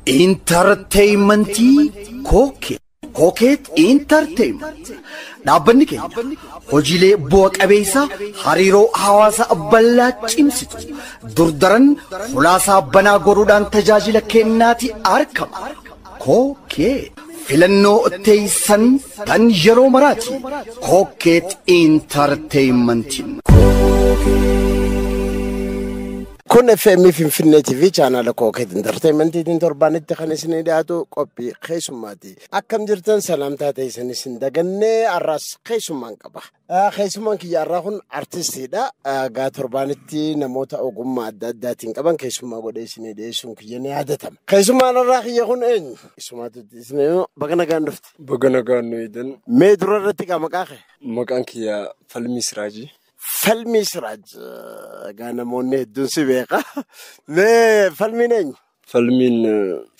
Intarteeymentii Kookeet. Kookeet Intarteeyment. Dhaabbanni keenya hojiilee bu'a qabeessa hariiroo hawaasaa bal'aa cimsitu durdaran hulaasaa banaa goruudhaan tajaajila kennaati argama. Kookeet filannoo teessan tan yeroo maraati. Kookeet Intarteeymentiin. Kun FM Finfinnee TV chaanaala Kookeet Intarteeymentiitiin torbaanitti kan isinii dhiyaatu qophii keessummaati. Akkam jirtan salaamtaa teessan isin dagannee har'aas keessummaan qaba. Keessummaan kiyya har'aa kun artistiidha. Gaa torbaanitti namoota ogummaa adda addaatiin qaban keessummaa godhee isinii dhiyeessuun kiyya ni yaadatama. Keessummaan har'aa kiyya kun eenyu? Isumaatu isin baga nagaan dhufte. Baga nagaan nu eedan. Mee dura irratti gaa maqaa kee? Maqaan kiyya Falmii Siraajii. Falmii Siraaj egaa namoonni hedduun si beeka. Mee Falmiin eenyu?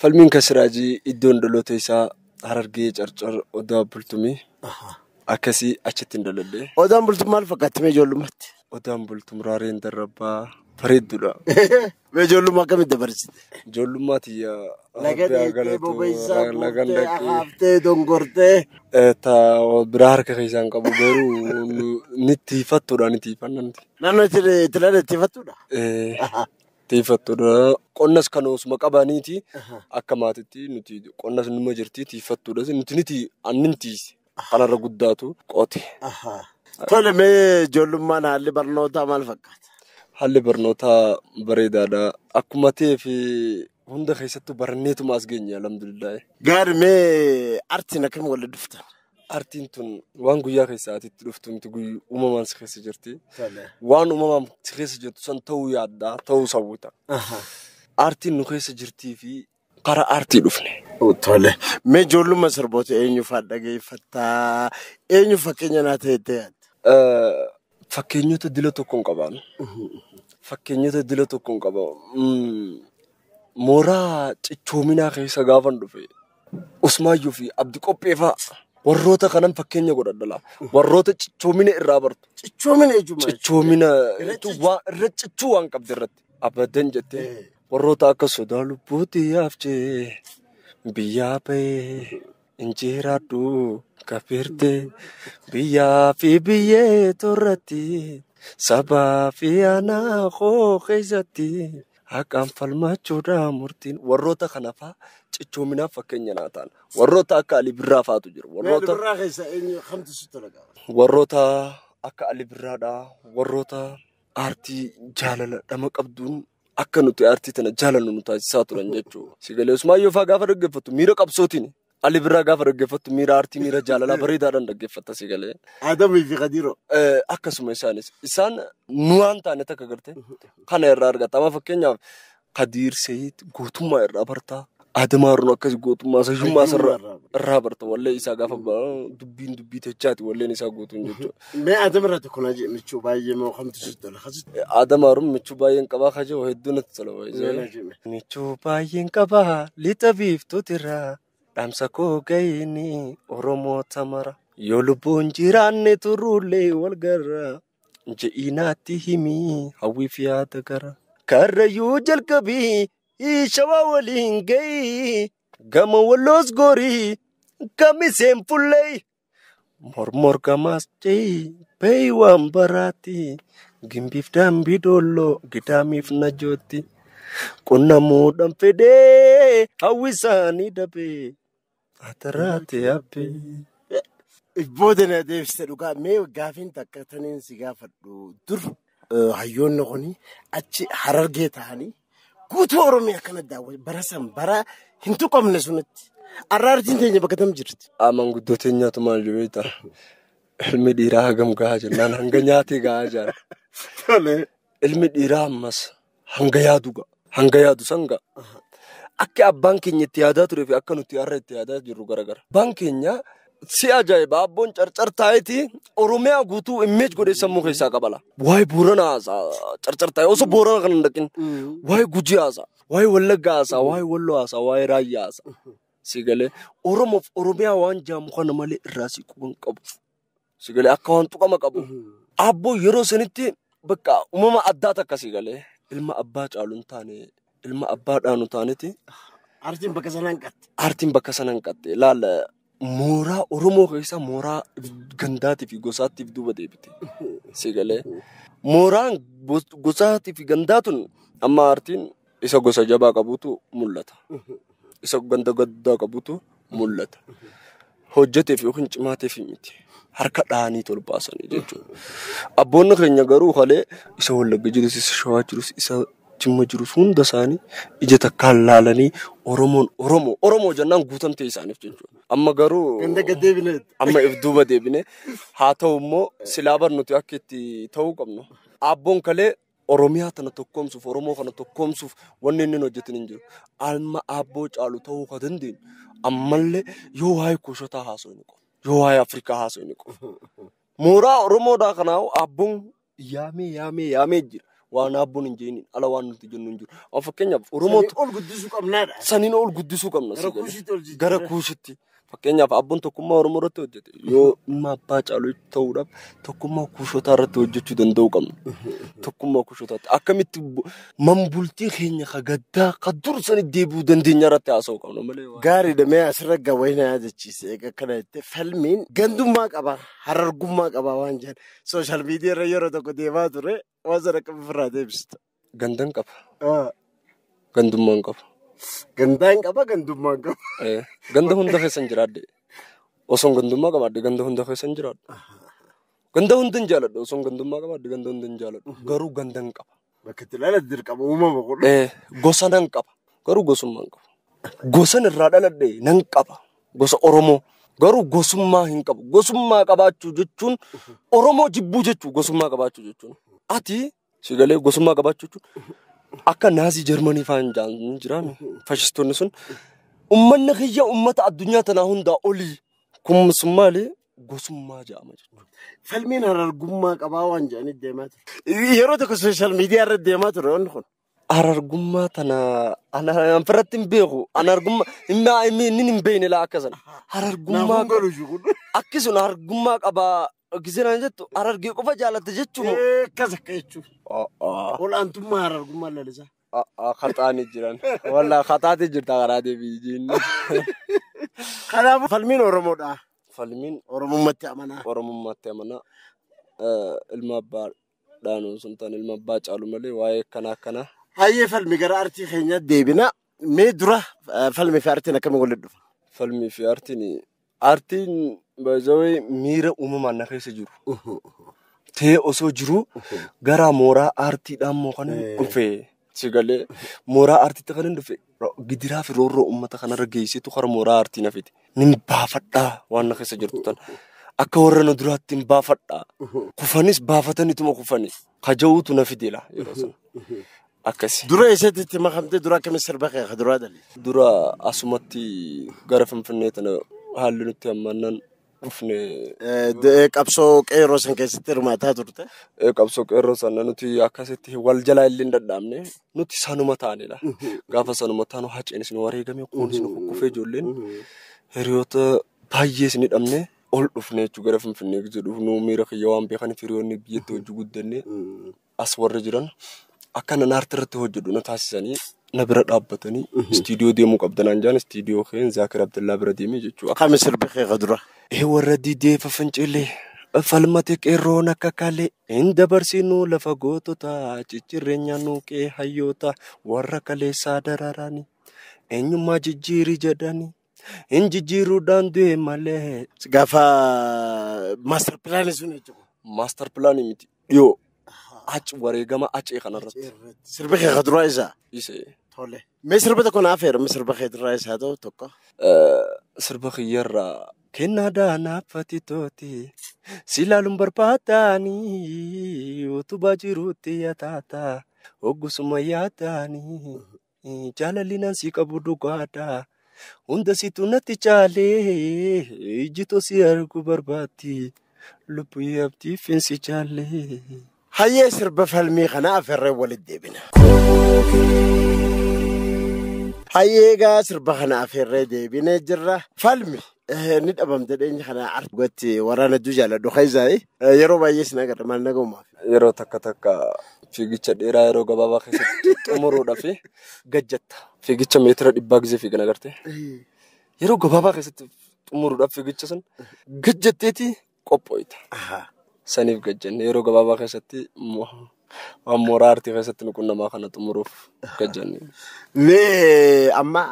Falmiin kan Siraajii iddoon dhaloota isaa Harargee Carcar Odaa Bultumii. Akkasii achitti hin dhaladhe. Odaan Bultum maal fakkaatti mee ijoollummaatti? Odaan Bultum raareen darrabbaa bareedduudha. Mee ijoollummaa akkamitti dabarsite? Ijoollummaa tiyya Laga dheettee, bobeessaa guurtee, akaaftee, dongortee. Biraa harka keessaan qabu garuu ni tiifattuudha ni tiifannanti. Naannoo itti ilaalee tiifattuudha? Tiifattuudha. Qonnas kan osuma qabaniiti akka maatiitti nuti qonnas numa jirti tiifattuudha nuti niti annin tiisi kanarra guddaatu qote. Tole mee ijoollummaan haalli barnootaa maal fakkaata? Haalli barnootaa bareedaadha. Akkuma ta'ee fi hunda keessattuu baranneetuma as geenye alhamdulillah. Gaarii mee artiin akkam walitti dhuftan? Artiin tun waan guyyaa keessaa ati itti dhuftu miti uumamaan si keessa jirti. Waan uumamaan si keessa jirtu san ta'uu yaaddaa ta'uu sawwita. Artiin nu keessa jirtii fi karaa aartii dhufne. Tole mee ijoollummaa sirboota eenyu fa'aa dhageeffattaa? Eenyu fakkeenya naa ta'e yaadda? Fakkeenyota dila tokko hin qabaan. Fakkeenyota dila tokko hin qaba. Mooraa cichoominaa keessa gaafan dhufe Usmaayyuu fi Abdi Qopheefaa warroota kanan fakkeenya godhadhala. Warroota cichoomina irraa bartu. Cichoomina ejjummaa. Cichoomina irra cichuu waan qabdi irratti. Abadan jettee warroota akka sodaa lubbuutti yaafchee biyyaa bahee injiraadhu kafirte biyyaa fi biyyee torratti sabaa fi aanaa koo keessatti haqaan falmachuudhaan murtiin warroota kana fa'aa cichoominaaf fakkeenya naa ta'an. Warroota akka Ali Birraa fa'aatu jiru. Warroota akka Ali Birraadhaa warroota aartii jaalala dhama qabduun akka nuti aartii tana jaalannu nu taasisaa turan jechuudha. Sigalee Usmaayyoo fa'aa gaafa dhaggeeffattu miira qabsootiin. Ali Birraa gaafa dhaggeeffattu miira aartii miira jaalalaa bareedaadhaan dhaggeeffatta sigalee. Adamii fi Kadiiroo. Akkasuma isaanis isaan nu waan taane takka garte kana irraa argata. Amma fakkeenyaaf Kadiir Seeyid gootummaa irraa bartaa. Adam Haruun akkas gootummaa sayyummaa irraa barta. Wallee isaa gaafa dubbiin dubbii techaati walleen isaa gootuun jechuudha. Mee Adam irraa tokko naa jedhe michuu baay'ee moo kamtu sitti tola? Adam Haruun michuu baay'een qabaa kajoo hedduu natti tola. Michuu baay'een qabaa lixa biiftuutirraa. Dhaamsa koo gahini Oromoo tamara. Yoo lubbuun jiraanne turullee wal garra. Je'inaatti himi hawwiif yaada gara. Karrayyuu jalqabii shawaa waliin gahi. Gama walloos gorii kamiseen fullee. Mormor gamaas cehi bahi waan baraati. Gimbiif dambii dolloo gidaamiif najootti. Qunnamuudhaan fedhee hawwisaanii dabee. Ataraate abbee. Booda na deebiste dhugaa mee gaafiin takka taniin si gaafadhu dur hayyoonni kuni achi Harargee ta'anii guutuu Oromiyaa kana daawwatu bara san bara hin tuqamne sunitti. Har'a aartiin teenya bakka tam jirti? Manguddoo teenyaatu maal jedhu ilmi dhiiraa hagam gahaa jennaan hanga nyaatee gahaa jira. Ilmi dhiiraa ammas hanga yaadu ga'a. Hanga yaadu san ga'a. Akka abbaan keenya itti yaadaa turee fi akka nuti har'a itti yaadaa jirru garagara. Abbaan keenya si ajaa'iba abboon carcar taa'eeti Oromiyaa guutuu immeej godhee sammuu keessaa qabala. Waa'ee Boorana haasaa carcar taa'ee osoo Boorana kana hin dhaqin. Waa'ee Gujii haasaa, waa'ee Wallagga haasaa, waa'ee Walloo haasaa, waa'ee Raayyaa haasaa. Si galee Oromoof Oromiyaa waan jaamu kana malee irraa siquu hin qabu. Si galee akka waan tuqama qabu. Abboo yeroo sanitti bakka uumama addaa takka si galee ilma abbaa caalu hin taane ilma abbaa dhaanu taaneeti. Aartiin bakka sana hanqatte. Aartiin bakka sana hanqatte. Laala mooraa Oromoo keessa mooraa gandaatii fi gosaatiif duuba deebite. Si galee mooraan gosaatii fi gandaatun amma aartiin isa gosa jabaa qabutu mul'ata. Isa ganda gaddaa qabutu mul'ata. Hojjeteef yookiin cimaateef miti. Harka dhahanii tol baasanii jechuudha. Abboonni keenya garuu kalee isa Wallagga jirus, isa Shawaa jirus, isa Jimma jirus hunda isaanii ija takkaan laalanii Oromoon Oromoo Oromoo jennaan guutamtee isaaniif jechuudha. Amma garuu Ganda gad deebine. Amma if duuba deebine haa ta'u immoo silaa bar nuti akka itti ta'uu qabnu. Abboon kalee Oromiyaa tana tokkoomsuuf Oromoo kana tokkoomsuuf wanni inni hin hojjetin hin jiru. Amma abboo caalu ta'uu ka dandeenyu ammallee yoo waa'ee kuushotaa haasofne qofa. Yoo waa'ee Afrikaa haasofne qofa. Mooraa Oromoodhaa kanaaf abboon yaamee yaamee yaamee jira. Waan abboon hin jeeniin ala waan nuti jennu hin jiru. Amma fakkeenyaaf Oromoo Saniin ol guddisuu qabnaadha. Saniin ol guddisuu qabna. Gara kuushitti ol jijjiirra. Gara kuushitti. Fakkeenyaaf abboon tokkummaa Oromoo irratti hojjete. Yoo ilma abbaa caalu ta'uudhaaf tokkummaa kuushotaa irratti hojjechuu danda'uu qabna. Tokkummaa kuushotaatti. Akkamitti manbultii keenya ka gaddaa ka dur sani deebi'uu dandeenya irratti haasa'uu qabna malee. Gaariidha mee asirra gawwee na yaadachiise egaa akkana jettee falmiin gandummaa qaba harargummaa qaba waan jedhan sooshaal miidiyaa irra yeroo tokko deemaa ture waan sana akkam ofirraa deebista. Gandan qaba. Gandummaan qaba. Gandaan qaba gandummaan qaba. Ganda hunda keessa hin jiraadhe. Osoon gandummaa qabaadhe ganda hunda keessa hin jiraadhu. Ganda hunda hin jaaladhu. Osoon gandummaa qabaadhe ganda hunda hin jaaladhu. Garuu ganda hin qaba. Bakka itti ilaalan dirqama uumama kun. Gosa nan qaba. Garuu gosummaa hin qabu. Gosan irraa dhaladhe nan qaba. Gosa Oromoo. Garuu gosummaa hin qabu. Gosummaa qabaachuu jechuun Oromoo jibbuu jechuu gosummaa qabaachuu jechuun. Ati si galee gosummaa qabaachuu jechuun akka Naazii Jarmanii fa'aa hin jiraame. Faashistoonni sun uummanni kiyya uummata addunyaa tanaa hundaa olii. Kun sun maali? Gosummaa jedhama jechuudha. Falmiin harargummaa qabaa waan jedhanii deemaa ture. Yeroo tokko sooshaal miidiyaa irra deemaa ture wanni kun. Harargummaa tana ana ofirratti hin beeku. Ana harargummaa inni hin beekne laa akka sana. Harargummaa Naaf hin galu kun. Akki sun harargummaa qabaa gisee naan jettu harargee qofa jaalatte jechuun. Akkas akka jechuun. Olaantummaa harargummaa lalisaa. Khaxaanii jiran. Wallaa khaxaati jirta karaa deebii jennu. Kanaafuu falmiin Oromoodha. Falmiin Oromummaatti amanaa. Oromummaatti amanaa. Ilma abbaa dhaanuu sun ta'an ilma abbaa caalu malee waa'ee akkanaa akkanaa. Hayyee falmi gara aartii keenyaa deebina. Mee dura falmii fi aartiin akkamiin walitti dhufa? Falmii fi aartiin aartiin baay'ee miira uumamaan na keessa jiru. Ta'ee osoo jiru gara mooraa aartiidhaan moo kan dhufe. Si galee mooraa aartiitti kan hin dhufe gidiraa fi roorroo uummata kanarra geessitu gara mooraa aartii na fide. Nin baafadhaa waan na keessa jirtu tana. Akka warra na duraatti hin baafadhaa. Kufanis baafataniituma kufani. Kaja'uutu na fide laa yeroo sana. Akkasi. Dura eessatti itti makamtee dura akkamiin sirba kee ka duraa dalee? Dura asumatti gara Finfinnee tana haalli nutti hammaannaan dhufne. Qabsoo qeerroo san keessatti hirmaataa turte? Qabsoo qeerroo sana nuti akkasitti wal jalaa illee hin dadhabne nuti sanuma taanedha. Gaafa sanuma taanu haceenis nu wareegame kunis nu kukkufee ijoolleen hiriyoota baay'ees ni dhabne ol dhufne jechuudha gara Finfinnee gisee dhufnu miira kiyya waan beekaniif hiriyoonni biyyatti hojii guddanne as warra jiran akka nan aartii irratti hojjedhu na taasisanii na bira dhaabbatanii istiidiyoo deemuu qabdanaan jaan istiidiyoo keen Zaakir Abdallaa bira deemee jechuudha. Kami sirbi kee ka dura? Warra didee fafancilee falmate qeerroon akka kalee hin dabarsinuu lafa gootota ciccirree nyaannu qee hayyoota warra kaleessaa dararanii eenyummaa jijjiiri jedhanii hin jijjiiruudhaan du'e malee. Gaafa maaster pilaanii sun jechuudha. Maaster pilaanii miti dhiyoo achi wareegama acee kanarratti. Sirbi kee ka duraa isaa? Isee. Tole. Mee sirba tokko naaf heerumi sirba kee duraa isaa ta'u tokko. Sirba kiyyarraa kennaa daanaaf tooti si ilaaluun barbaadaanii utubaa jiruutti yataata hoggusuma yaadaanii jaalalli nan si qabu dhugaadha hunda situ natti caalee ijjitoo si argu barbaaddi lubbuu yaabdiif hin si jaalee. Hayyee sirba falmii kana afeerree walitti deebina. Hayyee egaa sirba kana afeerree deebinee jirra. Falmi Ni dhabamte dhiyeenya kana argatti waraana hedduu jaalladhu keessaa yeroo baay'ee sin agarra maal nagaumaaf. Yeroo takka takka fiigicha dheeraa yeroo gabaabaa keessatti xumuruudhaaf gajjatta. Fiigicha meetira 100 gisee fiigan agartee. Yeroo gabaabaa keessatti xumuruudhaaf fiigicha sun gajjatteeti qophooyta. Saniif gajjanne yeroo gabaabaa keessatti waan mooraa aartii keessatti nu qunnamaa kana xumuruuf gajjanne. Mee amma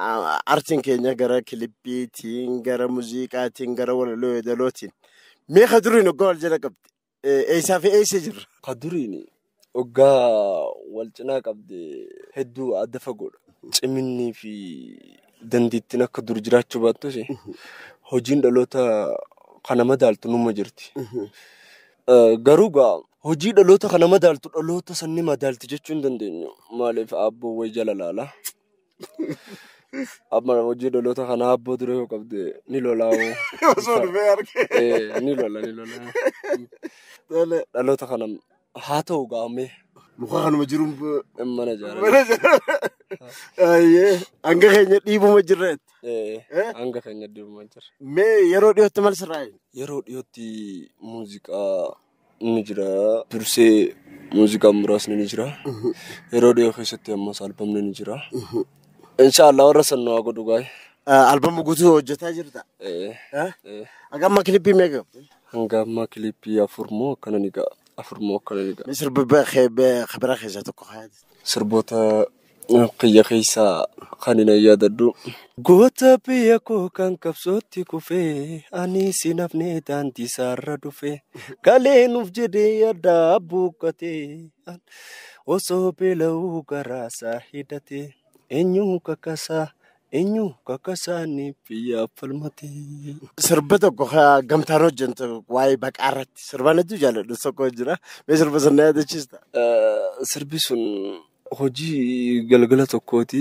aartiin keenya gara kilippiitiin, gara muuziqaatiin, gara walaloo yeedalootiin mee ka duriin hoggaa wal jala qabde eessaa fi eessa jirra? Ka duriin hoggaa wal cinaa qabde hedduu adda fagoodha. Ciminnii fi dandeettiin akka dur jiraachuu baattus hojiin dhaloota kana madaaltu numa jirti. Garuu gaa hojii dhaloota kana madaaltu dhaloota sanni madaalti jechuu hin dandeenyu. Maaliif aabboo wayi jala laala. Amma hojii dhaloota kana aabboo dura yoo qabde ni lolaa'u. Osoo dhufee argee. Ni lola ni lola. Dhaloota kana haa ta'u gaa mee. Muka kanuma jiruun mana ijaarame. Mana ijaarame. Hanga keenya dhiibuma jirra jette. Hanga keenya dhiibuma jirra. Mee yeroo dhiyootti maal sirraa eegna? Yeroo dhiyootti muuziqaa ni jira. Dursee muuziqaan muraasni ni jira. Yeroo dhiyoo keessatti ammas albamni ni jira. Inshaallah warra san nu haa godhu gaa'e. Albama guutuu hojjetaa jirta? Hanga ammaa kilippii meeqa qabdi? Hanga ammaa kilippii 4 moo akkana ni ga'a. 4 moo akkana ni ga'a. Mee sirba biraa keessaa tokko kaa'ate? Sirboota qiyya keessaa kan hin yaadadhu. Goota biyya koo kan qabsootti kufee ani si nafne daandii isaarra dhufe galee nuuf jedhee yaada buuqqatee osoo beela'uu garaasaa hidhatee eenyu kakkasaa eenyu kakkasaa ni biyyaaf falmatee. Sirba tokko gamtaan hojjetu waa'ee baqaa irratti sirbaan hedduu jaalladhu tokko jira. Mee sirba sana yaadachiista? Sirbi sun hojii galgala tokkooti.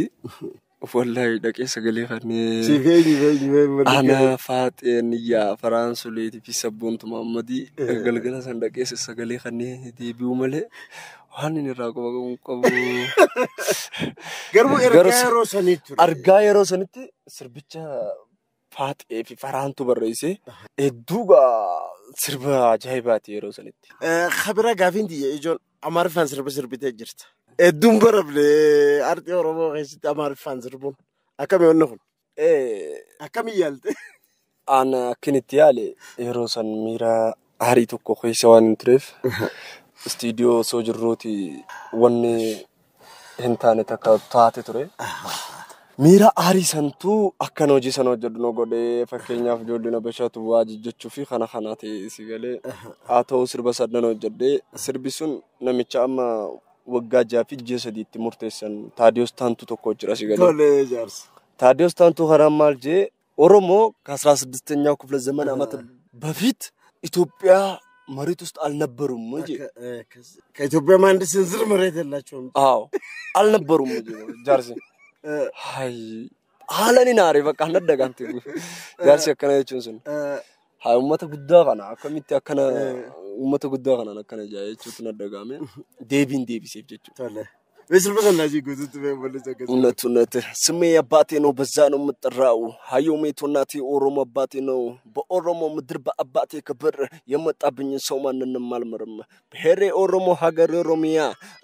Wallahi dhaqee sagalee kanneen. Siif eenyu eenyu eenyu? Ana Faaxeen yaa Faraansuleetii fi Sabboontu Mahammadii galgala san dhaqee sagalee kanneen deebi'uu malee waan inni irraa quba qabu. Garuu ergaa yeroo sanii ture. Argaa yeroo sanitti sirbicha Faaxee fi Faraantu barreesse hedduu gaa sirba ajaa'ibaati yeroo sanitti. Kabira gaafiin tiyya ijoon Amaariffaan sirba sirbitee jirta. Hedduun barabne aartii Oromoo keessatti Amaariffaan sirbuun akkami wanni kun? Akkami yaalte? Ana akkin itti yaale yeroo san miira aarii tokko keessa waan hin tureef istiidiyoo osoo jirruuti wanni hin taane takka taate ture. Miira aarii santuu akkan hojii sana hojjedhu nu godhee fakkeenyaaf ijoolleen Habashaatu waa jechuu fi kana kana ta'e si galee haa ta'u sirba sadan hojjedhee sirbi sun namicha amma waggaa 6 fi ji'a 3tti murteessan Taadiyoos Taantuu tokko jira si galee. Tole jaarsa. Taadiyoos Taantuu karaan maal jee ኦሮሞ ከ16ኛው ክፍለ ዘመን ዓመት በፊት ኢትዮጵያ መሬት ውስጥ አልነበሩም እንጂ ከኢትዮጵያ አንድ ስንዝር መሬት የላቸውም። አዎ አልነበሩም እንጂ ጃርሲ አይ አለኒ ናሪ በቃ ነደጋንቲ ጃርሲ akkana jechuun sun haa uummata guddaa kana akkamitti akkana uummata guddaa kanaan akkana jaa jechuutu naddagaame deebiin deebiseef jechuudha. እውነት እውነት ስሜ አባቴ ነው፣ በዛ ነው የምጠራው። ሀዮ ሜቶ እናቴ ኦሮሞ አባቴ ነው። በኦሮሞ ምድር በአባቴ ክብር የመጣብኝን ሰው ማንንም አልምርም። ብሔሬ ኦሮሞ፣ ሀገሬ ኦሮሚያ።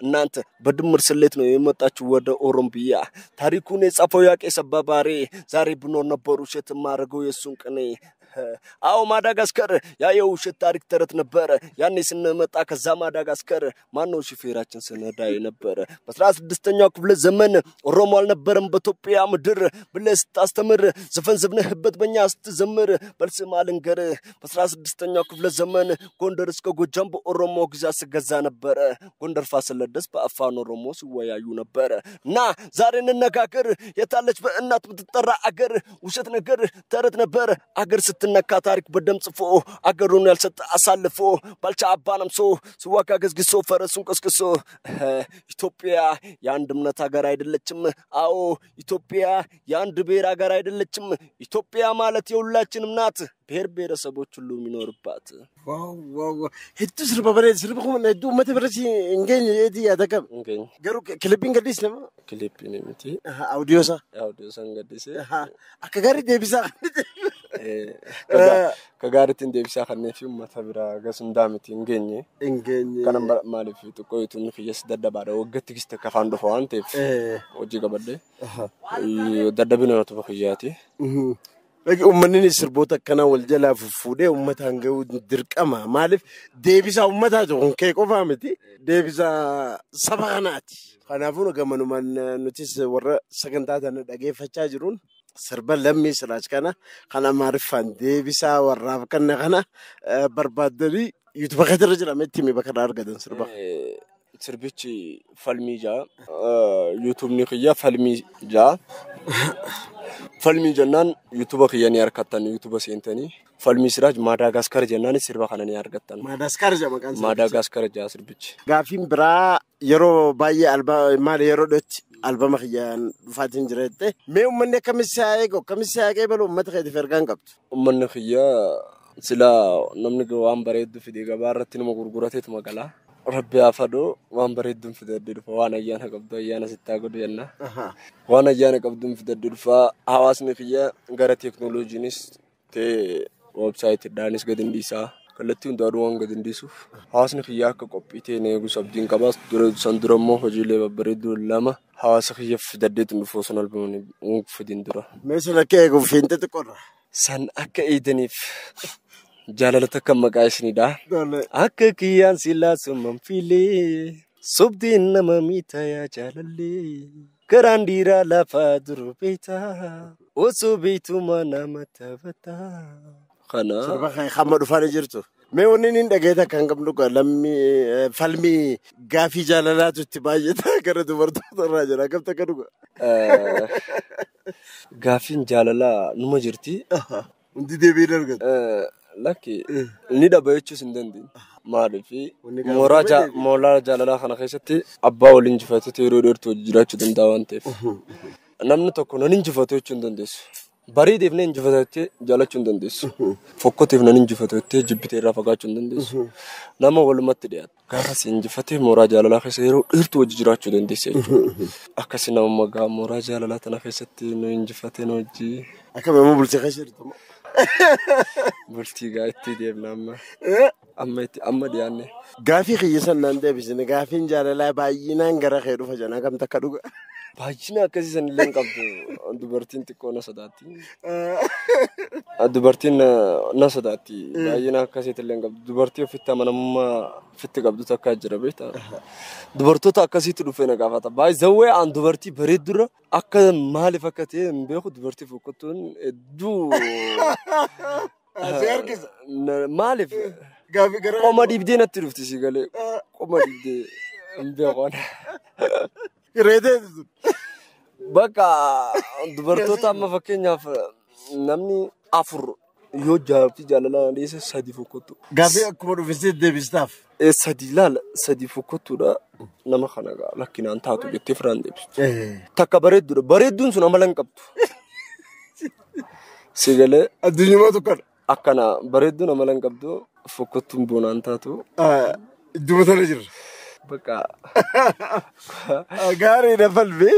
እናንተ በድምር ስሌት ነው የመጣችሁ ወደ ኦሮምቢያ። ታሪኩን የጻፈው ያቄስ አባባሬ ዛሬ ብኖር ነበር ውሸት የማደርገው የእሱን ቅኔ። አዎ ማዳጋስከር ያ የውሸት ታሪክ ተረት ነበረ። ያኔ ስንመጣ ከዛ ማዳጋስከር ማነው ሹፌራችን ስነዳ የነበረ? በ16ኛው ክፍለ ዘመን ኦሮሞ አልነበረም በኢትዮጵያ ምድር ብለህ ስታስተምር ዘፈን ዘፍነህበት በእኛ ስትዘምር በልስማ ልንገርህ በ16ኛው ክፍለ ዘመን ጎንደር እስከ ጎጃም በኦሮሞ ግዛት ስገዛ ነበረ። ጎንደር ፋሲለደስ በአፋን ኦሮሞ ሲወያዩ ነበረ። እና ዛሬ እንነጋገር የታለች በእናት ምትጠራ አገር? ውሸት ነገር ተረት ነበር። አገር ስትነካ ታሪክ በደም ጽፎ አገሩን ያልሰጠ አሳልፎ ባልቻ አባ ነምሶ ሲዋጋ ገዝግሶ ፈረሱን ቀስቅሶ ኢትዮጵያ የአንድ እምነት ሀገር አይደለችም። አዎ ኢትዮጵያ የአንድ ብሔር ሀገር አይደለችም። ኢትዮጵያ ማለት የሁላችንም ናት። ብሔር ብሔረሰቦች ሁሉ የሚኖርባት። Wow wow wow. Hedduu sirba bareeda. Sirbi kun hedduu uummata biratti hin geenye jeetii yaada qaba. Hin Garuu kilippiin gadhiis nama Kilippiin miti. Audio isaa. Audio san gaddisee. Akka gaarii deebisaa. Ka gaariitti deebisaa kanneen fi uummata biraa gas hundaa miti hin geenye. Hin geenye. Kana maaliif xiqqoo yuutuubni kiyyas dadhabaadha. Waggaatti giste akka afaan dhufa waan ta'eef hojii qabadde. Dadhabina yuutuuba kiyyaati. Uummanni sirboota akkanaa wal jalaa fuffuudhee uummataan gahuu dirqama. Maaliif deebisaa uummataati kun kee qofaa miti. Deebisaa saba kanaati. Kanaafuu gamanumaan nutis warra sagantaa tana dhageeffachaa jiruun sirba Lammii Siraaj kana kan Amaariffaan deebisaa warraaf kanna kana barbaaddanii yuutuuba kanarra jira meetti himi bakka irraa argatan sirba. Sirbichi falmii jaa. Yuutuubni kiyya falmii jaa. Falmii jennaan yuutuuba kiyya ni argattan yuutuuba seentanii. Falmii Siraaj Maadaagaskar jennaan sirba kana ni argattan. Maadaagaskar jaa maqaan sirbichi. Maadaagaskar jaa sirbichi. Gaaffiin biraa yeroo baay'ee maali yeroo dhiyootti albama kiyyaan dhufaatiin jira jettee. Mee uummanni akkamitti si haa eegu akkamitti si haa qeebalu uummata keetiif ergaan qabdu? Uummanni kiyya silaa namni waan bareeddu fide gabaa irratti nama gurgurateetu magaalaa. Rabbi haa fadhu waan bareedduun fidadde dhufa waan ayyaana qabdu ayyaana sittaa godhu jenna. Waan ayyaana qabduun fidadde dhufa hawaasni kiyya gara teeknooloojiinis ta'e weebsaayitiidhaanis gadi hin dhiisaa. Kallattii hundaanuu waan gadi hin dhiisuuf hawaasni kiyya akka qophii ta'e na eegus abdiin qabaas san dura immoo hojiilee babbareedduu lama hawaasa kiyya fidaddeetu dhufu osoo albamni fidin dura. Mee san akka eeguuf fiinte xiqqoodha. San akka eegdaniif. Jaalala takka maqaa isinidha. Akka kiyyaan silaa summan fiilee sobdeen nama miidhayaa jaalallee karaan dhiiraa lafaa duru beektaa osoo beektumaa nama taphataa. Kana. Sirba kan hamma dhufaa ni jirtu. Mee wanni inni dhageeta kan qabnu lammii falmii gaafii jaalalaatu itti baay'ata gara dubartoota irraa jira. Akkam takka dhuga? Gaafiin jaalalaa numa jirti. Hundi deebii argatu. Lakki ni dhaba jechuus hin dandeenye. Maaliif mooraa jaalalaa kana keessatti abbaa waliin injifatee yeroo dheertuu jiraachuu danda'a waan ta'eef. Namni tokko nan injifatu jechuu hin dandeessu. Bareedeef nan injifata jettee jaalachuu hin dandeessu. Fokkoteef nan injifatu jettee jibbitee irraa fagaachuu hin dandeessu. Nama walumatti dhiyaatu. Gaafa si injifatee mooraa jaalalaa keessa yeroo dheertuu hojii jiraachuu dandeessa jechuudha. Akkasii nama magaa mooraa jaalalaa tana keessatti nu injifatee nu hojii. Akkam immoo bultii keessa jirtu? Bultii gaa itti deemna amma. Amma itti amma dhiyaanne. Gaafii kiyya san naan deebisne gaafiin jaalalaa baay'inaan gara kee dhufa jenna akkam takka dhuga. Baay'ina akkasii san illee hin qabdu. Dubartiin xiqqoo na sodaatti. Dubartiin na sodaatti. Baay'ina akkasiitti illee hin qabdu. Dubartii ofitti amanamummaa ofitti qabdu takka jira beektaa. Dubartoota akkasiitti dhufee na gaafata. Baay'ee aan dubartii bareeddurra akka maaliif akka ta'e hin beeku dubartii fokkottuun hedduu. Si harkisa. Maaliif? Gaafii gara. Qoma dhiibdee natti dhufti si galee. Qoma dhiibdee hin beeku. Reetee. Bakka dubartoota amma fakkeenyaaf namni afur yoo jaartii jaalalaa dhiyeesse sadi fokkottu. Gaafii akkuma dhufisee deebistaaf. Sadi ilaala sadi fokkottuudha nama kana lakkinaan taatu jettee firaan deebistu. Takka bareedduudha bareedduun sun amala hin qabdu. Si galee. Addunyummaa tokkodha. Akkana bareedduun amala hin qabdu fokkottuun boonaan taatu. Idduma sana jirra. Bakka. Gaariidha falmee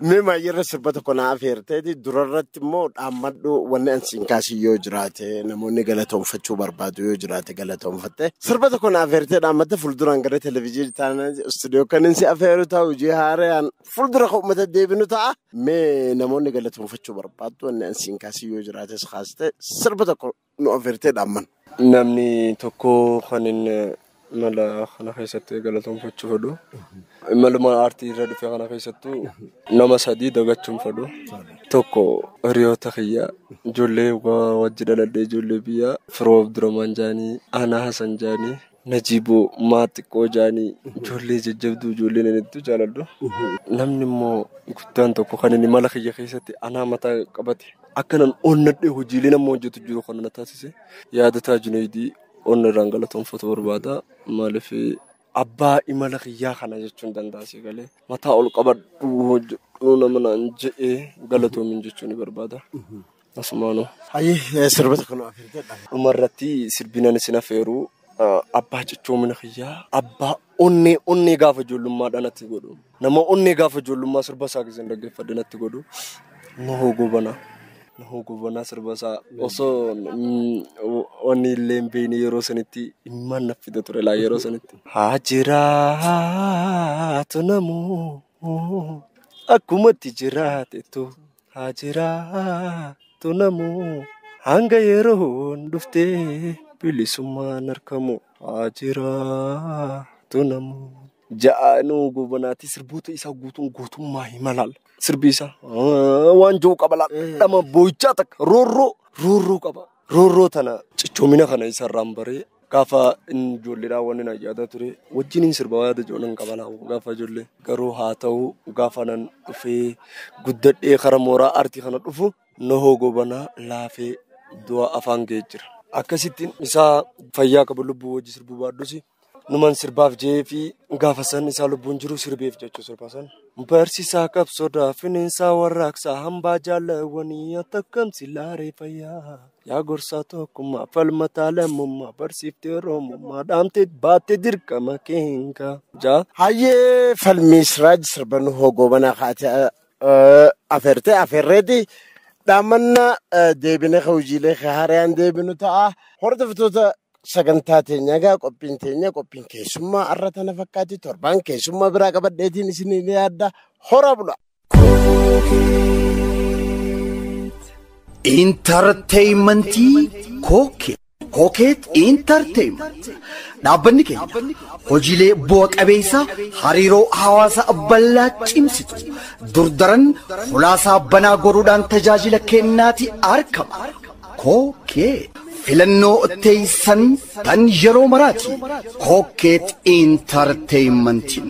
mee maayirra sirba tokko na afeerteeti durarratti immoo dhaammadhu wanni an siin kaasii yoo jiraate namoonni galatoonfachuu barbaadu yoo jiraate galatoonfatte sirba tokko na afeertee dhaammatte fuulduraan gara televizyiinii taanaan istuudiyoo kan inni afeeru ta'a hojii haaraan fuuldura uummata deebinu ta'a mee namoonni galatoonfachuu barbaadu wanni an siin kaasii yoo jiraates kaaste sirba tokko nu afeertee dhaamman. Namni tokko kan inni mala kana keessatti galatoonfachuu fedhu. Maluma aartii irra dhufe kana keessattuu nama sadii dagachuun fedhu. Tokko hiriyoota kiyya ijoollee wajji dhaladhee ijoollee biyyaa Firoo Abdurrahman Jaanii, Aanaa Hasan Jaanii, Najiiboo Maaxiqqoo Jaanii ijoollee jajjabduu ijoollee nan hedduu jaaladhu. Namni immoo guddaan tokko kan inni mala kiyya keessatti anaa mataa qabate akkanan onnadhee hojiilee nama hojjetu jiru kan na taasise yaadataa Junaydii onna irraan galatoonfatu barbaada. Maaliif abbaa imala kiyyaa kana jechuun danda'a si galee mataa ol qabadhu hojjedhu nama naan je'ee galatoomin jechuun ni barbaada. Asumaanuu. Hayyee sirba tokko nu afeertee Dhumarratti sirbinan isin afeeru abbaa cichoomina kiyyaa abbaa onnee onnee gaafa ijoollummaadhaan natti godhu nama onnee gaafa ijoollummaa sirba isaa keessan dhaggeeffadhe natti godhu Nuhoo Gobanaa. Nahoo Gobanaa sirba isaa osoo wanni illee hin beekne yeroo sanitti imimmaan na fida ture laa yeroo sanitti. Haa jiraatu namuu akkumatti jiraatetu haa jiraatu namuu hanga yeroon dhuftee bilisummaan argamu haa jiraatu namuu. Ja'a Nahoo Gobanaati sirboota isaa guutuun guutummaa hima laal. Sirbi isaa waan jiru qaba laal. Dhama boo'ichaa takka roorroo roorroo qaba. Roorroo tana cichoomina kana isarraan baree gaafa inni ijoolleedhaan wanni na yaada ture wajjin hin sirba yaada ijoolleen qaba laal gaafa ijoollee. Garuu haa ta'u gaafa nan dhufee guddadhee kara mooraa aartii kana dhufu Nahoo Gobanaa laafee du'a afaan ga'ee jira. Akkasittiin isaa fayyaa qabu lubbuu wajji sirbuu baadhusi. Numan sirbaaf jee fi gaafa san isaa lubbuun jiru sirbeef jechuu sirba san. Barsiisaa qabsoodhaa fineensaa warraaqsaa hambaa jaalawwanii attakkamsi laaree fayyaa. Yaa gorsaa tokkummaa falmataa lammummaa barsiiftee oromummaa dhaamtee baattee dirqama keenka. Jaa. Hayyee Falmii Siraaj sirba Nuhoo Goobanaa kaatee afeertee afeerreeti. Dhaammanna deebinee hojiilee haaraan deebinu ta'a. Hordoftoota sagantaa teenya egaa qophiin teenya qophiin keessummaa har'a tana fakkaatti torbaan keessummaa biraa qabadheetiin isinii yaadda hora bula. Intarteeymentii Kookeet. Kookeet Intarteeyment. Dhaabbanni keenya hojiilee bu'a qabeessa hariiroo hawaasa bal'aa cimsitu durdaran hulaasaa banaa godhuudhaan tajaajila kennaati argama. Kookeet. Filannoo teessan tan yeroo maraati. Kookeet Intarteeymentiin.